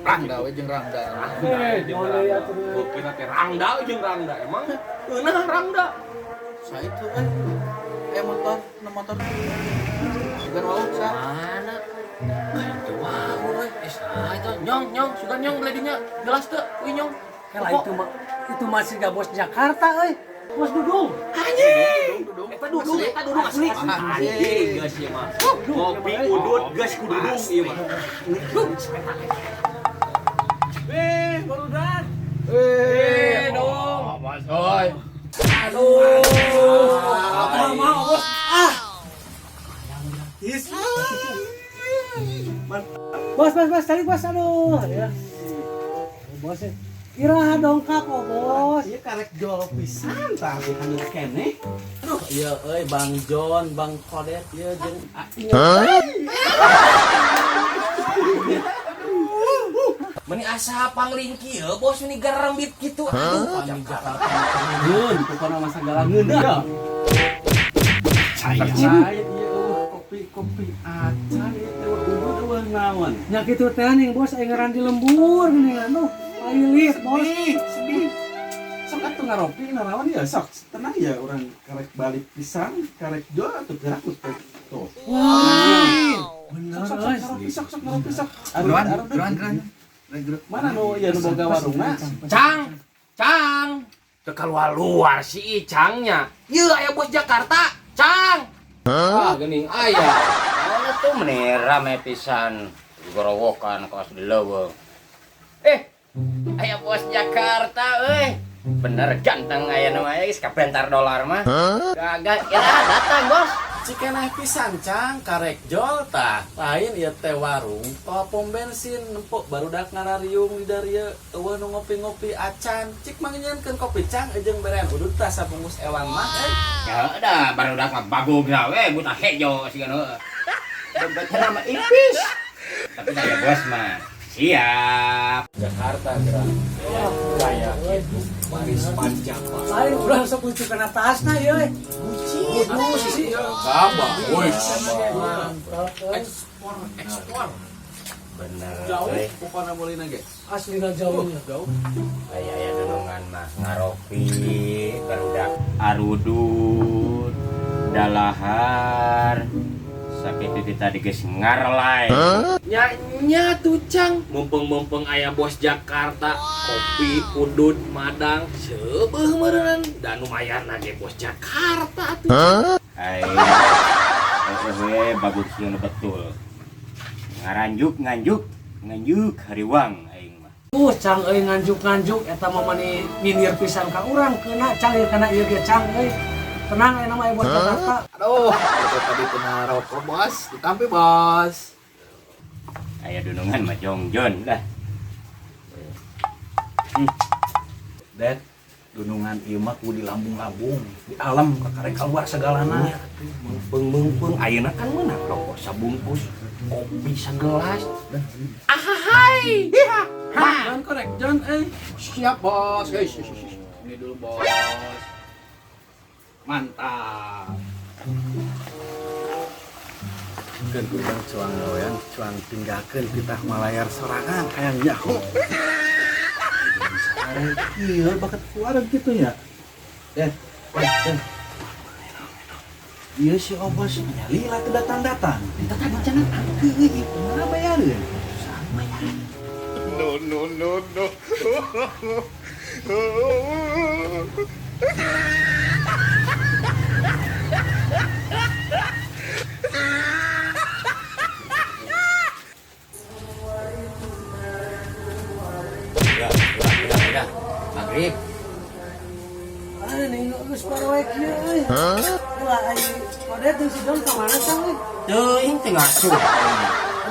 Rangda we jeung Rangda. Eh, Jeung boleh Rangda. atuh. Gokil teh Rangda jeung Rangda emang eunah Rangda. Sa itu motor, na motor. Sugan wau sa. Mana? Ah, itu wau euy. Eh, saha itu nyong nyong sugan nyong beledinya jelas teu euy nyong. Kela itu masih gak bos Jakarta euy. Bos Dudung. Anjing. Dudung. Eta Dudung, eta Dudung asli. Asli. Anjing geus ieu mah. Kopi udut geus ku Dudung ieu mah. Eh, barudak. Eh, dong. Mas oi. Aduh. Ah, mau bos. Ah. Is. Bos, bos, bos, tarik bos. Aduh, ya. Bos, iraha dongkap oh, bos. Ieu karek jol pisan tah di handeup keneh. Aduh, ieu euy Bang John, Bang Kodet ieu jeung Aing. Meni asa panglingki ye bos ini garambit gitu. Aduh, Pami Jakarta ngeun, pokona mah sagala ngeunah. Percaya ieu eueuh kopi-kopi acan ieu teh udud eueuh naon. Nya kitu teh ning bos aing ngaran di lembur geuning aduh. Pailit bos. Sedih, sedih. Sok atuh ngaropi naraon ya sok tenang ya urang karek balik pisan, karek jol atuh gerak teh. Tuh. Wah. Bener Sok sok euy. sok ngaropi sok sok ngaropi sok. Geruan, Aduh, geruan, geruan. Mana nu ya nu boga warungna? Cang, Cang. Teu keluar-luar si Icangnya. Ieu aya bos Jakarta, Cang. Ah, geuning aya. Mana tuh meni rame pisan gorowokan kawas di leuweung. Aya bos Jakarta euy. Bener ganteng aya nu aya geus kabentar dolar mah. Gagah ya datang bos. Cikeneh pisan Cang karek jol tah. Lain ieu teh warung tol pom bensin nempok barudak ngarariung di darieu eueuh nu ngopi-ngopi acan. Cik mangnyieunkeun kopi Cang jeung berean udud tah sabungkus ewang mah euy. Ya udah barudak mah bagogna we buta hejo siga nu. Dompetna mah ipis. Tapi aya bos mah siap. Jakarta gerak. Gaya gitu. Baris panjang Pak. Lain urang sok lucu kana tasna ieu euy. Bucin. Bucin. Gabah. Woi. Mantap euy. Ekspor, ekspor. Bener. Jauh euy. pokona meulina ge. Aslina jauhnya. Jauh. Aya aya dunungan mah ngaropi barudak arudut dalahar sakitu ti tadi geus ngarlay. Nya nya tuh Cang, mumpung-mumpung aya bos Jakarta, kopi udut madang seubeuh meureun dan lumayan ge bos Jakarta tuh. Ai we bagus nu betul. Ngaranjuk nganjuk nganjuk hariwang aing mah. Cang euy nganjuk-nganjuk eta mah mani nyindir pisan ka urang keuna Cang ieu kana ieu ge Cang euy. Tenang aya nama bos Jakarta. Aduh, itu tadi pernah rokok bos, ditampi bos. Aya dunungan mah jongjon lah. Det, dunungan ieu mah kudu dilambung-lambung, di alam kakarek keluar segalana. Mumpung-mumpung ayeuna kan meunang rokok sabungkus, kopi sagelas. Ahahai. John korek John euy. Siap bos. Guys, ini dulu bos. Mantap. Keun urang cuang gawean, cuang tinggalkeun kita malayar sorangan hayang nyaho. Iya, bakat keluaran gitu ya. Eh, eh. Iya si Obos nyalila tuh datang-datang. Eta tadi cenah angkeun ieu Kumaha bayareun? sama ya. No, no, no, no. Udah, udah, udah. Maghrib. Ah, ning geus paroek ieu euy. Ulah ai Kodet jeung si John ka mana Cang euy? Teuing teu ngasuh.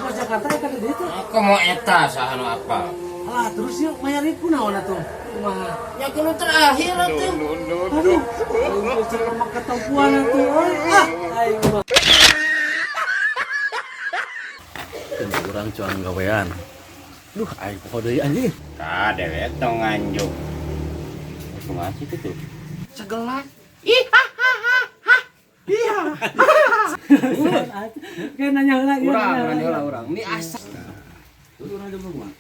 Bos Jakarta ya kan di ditu. Aku mau eta saha nu apal. Alah, terus yuk mayarin kunaon atuh? Kumaha? Ya kudu terakhir atuh. No, no, no. Aduh, aing geus mah ketempuan atuh euy. Ah, aing mah. Keun urang cuang gawean. Duh, aing poho deui anjing. Ka dewek tong nganjuk. Kumaha sih itu tuh? Segelas. Ih, ha ha ha ha. Kayak nanya heula ieu. Urang, nanya heula urang. Ini asa Urang aja mah.